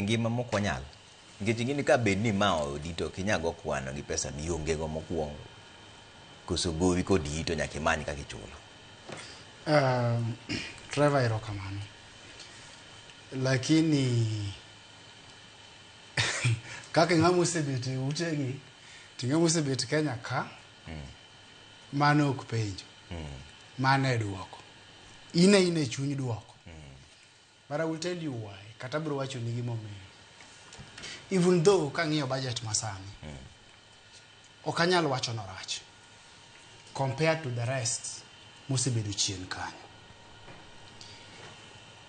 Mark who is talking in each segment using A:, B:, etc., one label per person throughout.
A: Ngima mok wanyal. Nikech ing'e ni ka bed ni ma odi to ok inyal go kwano gi pesa mionge go mokwongo. Koso gowi kodiyi to nyaka imany kaka ichulo.
B: Trevor, erokamano. Lakini kaka ng'ama osebet e utegi to ng'ama osebet Kenya ka, mano ok penjo. Mano e duoko. In e in e chuny duoko. But I will tell you why. Kata abiro wacho ni gimomiyo. Even though kang'iyo budget masani, ok anyal wacho norach compared to the rest mosebedo chien kanyo.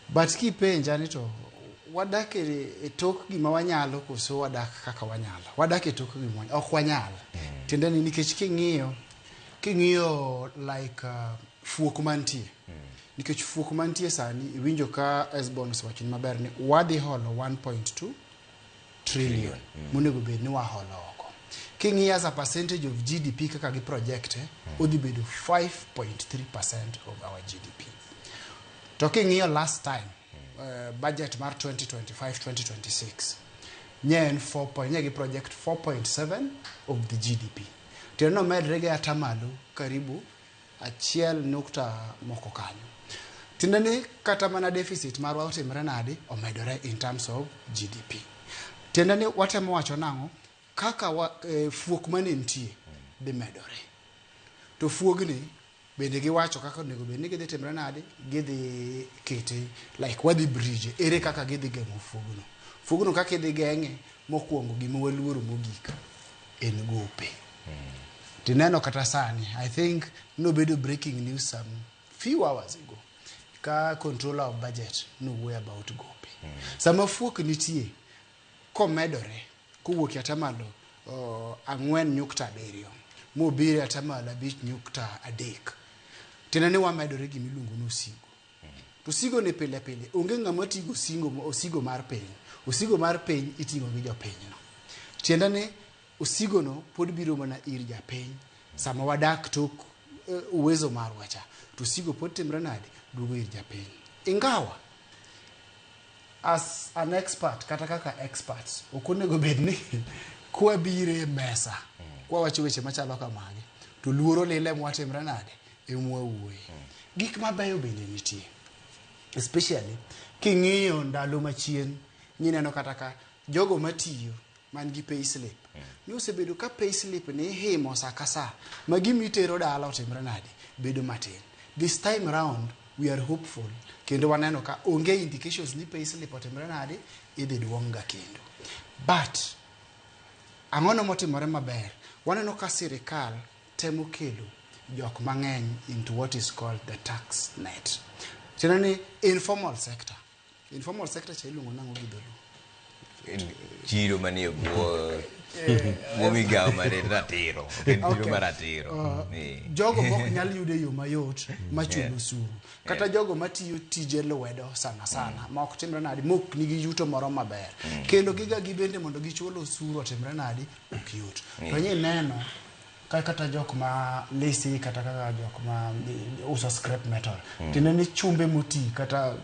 B: But kipenja ni to wadak e tok gima wanyalo koso wadak kaka wanyalo? Wadak e tok gima wanyalo. Ok wanyal. Tiende ni nikech king'iyo like fuok mantie. Nikech fuok mantie sani iwinjo ka Esbon osewacho ni maber ni wadhi holo 1.2 trillion monego bed ni waholo oko. King'iyo as a percentage of GDP kaka gi project odhi bedo 5.3% of our GDP. To king'iyo last time budget mar 2025-2026 nye en 4 point, nye gi project 4.7 of the GDP. Tiende nomedre gi atamalo karibu 1 nukta moko kanyo. Tiende ni kata mana deficit marwa otimre nade omedore in terms of GDP. Tiende ni watemo wacho nang'o kaka fuok mane nitie dhi medore. To fuogni bende giwacho kaka onego bed ni gidhi timre nade, gidhi kete like wadhi bridge ere kaka gidhi geng'o fuogno. Fuogno kaka idhi geng'e mokwongo gima waluoro mogik en gope. Tineno kata sani, I think nobedo breaking news some few hours ago ka controller of budget nowuoyo about gope. Sama fuok nitie komedore kowuok e atamalo 4.7 mobiro e atamalo 5.3, tiende ni wamedore gimiluongo ni osigo. To osigo ni pile pile onge ng'ama tigo osingo, osigo mar piny. Osigo mar piny iting'o gi jopinyno. Tiende ni osigono pod biro mana ir japiny sama wadak tok uwezo marwa cha to osigo pod timre nade duogo ir japiny. Ingawa as an expert kata kaka experts ok onego bed ni kwabiro e mesa kwawacho weche machalo kamagi to luoro lile mwatimre nade emwawuoye. Gik mabeyo bende nitie, especially king'iyo ndalo machien nyineno kata ka jogo matiyo man gi payslip ni osebedo ka payslip ni ihimo sa ka sa ma gima itero dala otimre nade bedo matin. This time round we are hopeful kendo waneno ka onge indications ni payslip otimre nade idhi duong' ga kendo. But ang'ono motimore maber? Waneno ka sirikal temo kelo jok mang'eny into what is called the tax net. Tiende ni informal sector. Informal sector cha iluongo nang'o gi dholuo?
A: En chiro manie bwo migawo mar ratiro. Ok en chiro mar ratiro.
B: Jogo mok nyal yudo e yo mayot machulo osuru kata jogo matiyo tije lwedo sana sana ma ok timre nade mok nigi yuto moro maber kelo giga gi bende mondo gichul osuru otimre nade ok yot. To nyi neno ka kata jok ma lisi kata kaka jok ma uso scrap metal, tiende ni chumbe moti kata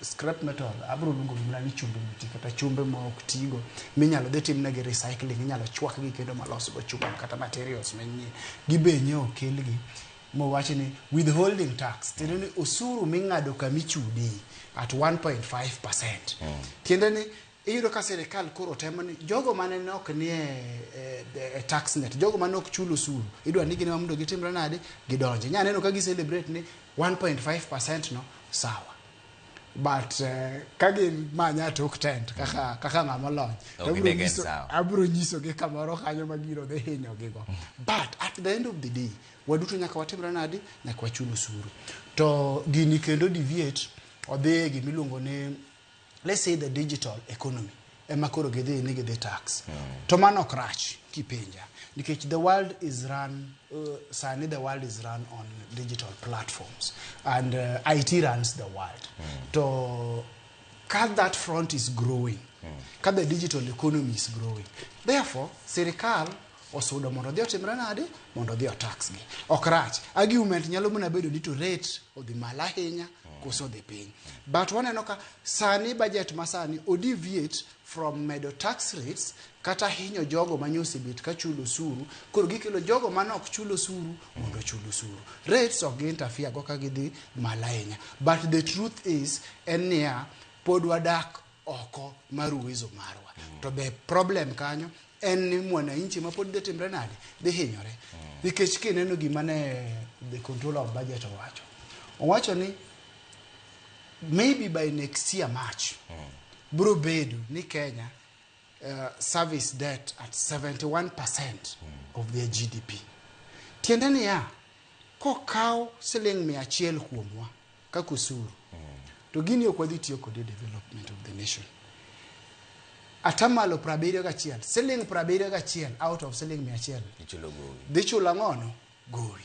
B: scrap metal abiro luongo gi mana ni chumbe moti kata chumbe ma ok tigo minyalo dhi timnegi recycling, inyalo chwakgi kendo malosgo chuma kata materials manyien gibenye okelgi mowach ni withholding tax, tiende ni osuru ming'ado kamichude at 1.5%. Tiende ni iyudo ka sirikal koro temo ni jogo mane ne ok nie e tax net, jogo mane ok chul osuru, idwa ni gin ema mondo gitimre nade gidonje. Nya neno ka gi celebrate ni 1.5% no sawa, but ka gimanya tok tent kaka ng'ama olony
A: Ok
B: to abiro
A: ne gen sawa.
B: Abiro nyisogi kamoro kanyo ma gino dhi hinyogigo. But at the end of the day waduto nyaka watimre nade, nyaka wachul osuru. To gini kendo deviate odhi e gimiluongo ni, let's say, the digital economy ema koro gidhi ni gidhi tax. To mano ok rach kipenja nikech the world is run sani the world is run on digital platforms and IT runs the world. To ka that front is growing, ka the digital economy is growing, therefore sirikal osudo mondo odhi otimre nade mondo odhi otax gi. Ok rach. Argument nyalo mana bedo ni to rate odhi malo ahinya. Koso dhi piny. But waneno ka sani budget ma sani o deviate from medo tax rates kata hinyo jogo manye osebet ka chulo osuru. Koro gikelo jogo mane ok chul osuru mondo ochul osuru. Rates ok gi interfere go ka gidhi malo ahinya. But the truth is en niya, pod wadak oko mar uwezo marwa. To be problem kanyo en ni mwananchi ma pod dhi timre nade? Dhi hinyore. Nikech kineno gima ne the controller of budget owacho. Owacho ni maybe by next year March bro bedo ni Kenya service debt at 71% of their GDP. Tiende niya, kokaw siling 100 kuomwa kaka osuru, to gini ok wadhi tiyo kode e development of the nation. 71%, siling 71 out of siling 100
A: Ichulo gowi.
B: Dhi chulo ang'ono? Gowi.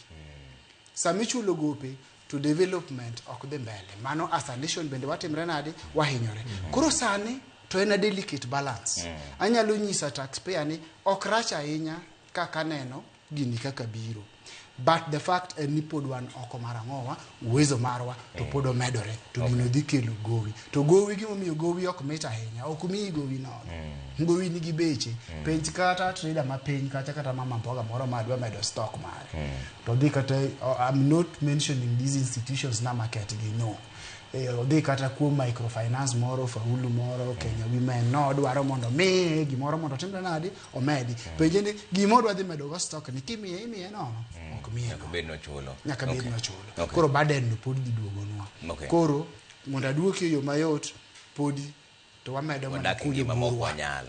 B: Sama ichulo gope to development ok dhi mbele. Mano as a nation bende watimre nade? Wahinyore. Koro sani to en a delicate balance. Anyalo nyiso taxpayer ni ok rach ahinya kaka aneno gini kaka biro. But the fact en ni pod wan oko mar ang'owa, uwezo marwa to pod omedore to gino dhi kelo gowi. To gowi, gimomiyo gowi ok mit ahinya, ok miyi gowi nono. Gowi nigi beche. Penj kata trader ma piny kacha, kata mama mboga moro ma dwa medo stock mare. To dhi kata, I'm not mentioning these institutions na market gi, no. Odhi kata kuom microfinance moro, Faulu moro, Kenya Women, no odwaro mondo miye gimoro mondo otimre nade, omedi. Penje ni gima odwa dhi medo go stock ni kimiye, imiye nono? Ok miye
A: Nyaka
B: nono.
A: bed nochulo.
B: Nyaka bed nochulo. Koro burden no pod dhi duogonwa. Koro mondo aduoki e yo mayot, podi to wamedo mana
A: Wadak e
B: kunyo
A: ngima mok
B: burwa.
A: wanyal.